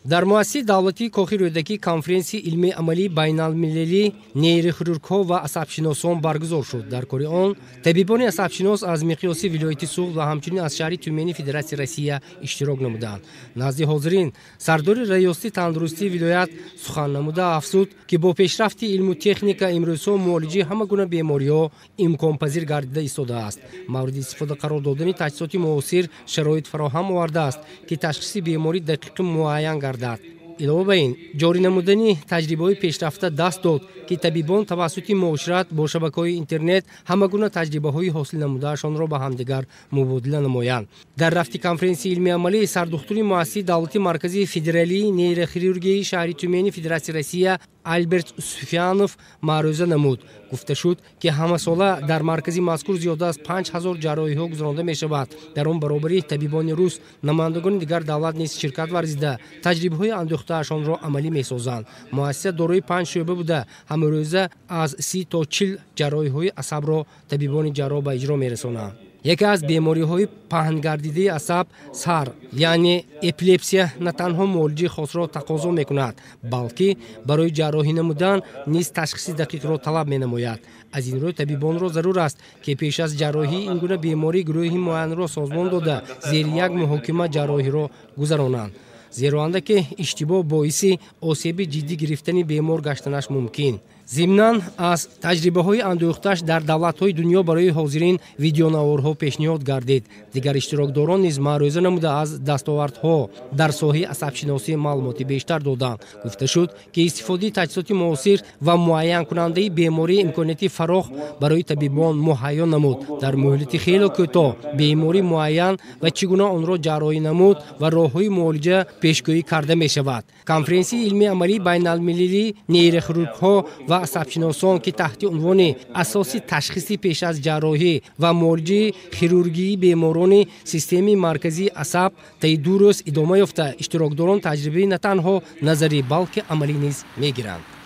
Дар муассисаи давлатии Кохи Рӯдакӣ конференсияи илмии амалии байналмилалӣ нейрохирургҳо ва асабшиносон баргузор шуд. Дар кори он табибони асабшинос аз миқёси вилояти Суғд ва ҳамчунин аз шаҳри Тюмени Федератсияи Россия иштирок намуданд. Назди ҳозирин сардори раёсати тандурустии вилоят сухан намуда афзуд, ки бо пешрафти илму техника имрӯзҳо муолиҷаи ҳама гуна бемориҳо имконпазир гардида истодааст. Мавриди истифода қарор додани таҷҳизоти муосир шароит фароҳам овардааст, ки ташхиси беморӣ дақиқу муайян гардад. Илова ба ин, ҷорӣ намудани таҷрибаҳои пешрафта даст дод, ки табибон тавассути муошират бо шабакаҳои интернет ҳама гуна таҷрибаҳои ҳосил намудаашонро ба ҳамдигар мубодила намоянд. Дар рафти конференсияи илмии амалӣ сардухтури муассисаи давлатии марказии федералии нейрохирургияи шаҳри Тюмени Федератсияи Россия Альберт Суфиянов маърӯза намуд. Гуфта шуд, ки ҳамасола дар маркази мазкур зиёда аз 5000 ҷарроҳиҳо гузаронда мешавад. Дар он баробари табибони рус, намояндагони дигар давлат низ ширкат варзида, таҷрибаҳои андӯхтаашонро амалӣ месозанд. Муассиса дорои 5 шӯъба буда, ҳамарӯза аз 30 то 40 ҷарроҳиҳои асабро табибони ҷарроҳ ба иҷро мерасонанд. Яке аз бемориҳои паҳнгардидаи асаб сар, яъне эпилепсия, на танҳо муолиҷаи хосро тақозо мекунад, балки барои ҷарроҳӣ намудан низ ташхиси дақиқро талаб менамояд. Аз ин рӯй табибонро зарур аст, ки пеш аз ҷарроҳӣ ин гуна беморӣ гурӯҳи муайянро созмон дода, зери як муҳокима ҷарроҳиро гузаронанд, зеро андаке иштибоҳ боиси осеби ҷиддӣ гирифтани бемор гаштанаш мумкин. Зимнан аз таҷрибаҳои андӯхтааш дар давлатҳои дунё барои ҳозирин видеонаворҳо пешниҳод гардид. Дигар иштирокдорон низ маърӯза намуда аз дастовардҳо дар соҳаи асабшиносӣ маълумоти бештар доданд. Гуфта шуд, ки истифодаи таҷҳизоти муосир ва муайянкунандаи беморӣ имконияти фарох барои табибон муҳайё намуд. Дар муҳлати хеле кӯтоҳ беморӣ муайян ва чӣ гуна онро ҷарроҳӣ намуд ва роҳҳои муолиҷа пешгӯӣ карда мешавад. Конференсияи илмии амалии байналмилалии нейрохирургҳо ва асабшиносон, ки таҳти унвони асоси ташхиси пеш аз ҷарроҳӣ ва муолиҷаи хирургии беморони системаи марказии асаб таи 2 рӯз идома ёфта, иштирокдорон таҷрибаи на танҳо назарӣ, балки амалӣ низ мегиранд.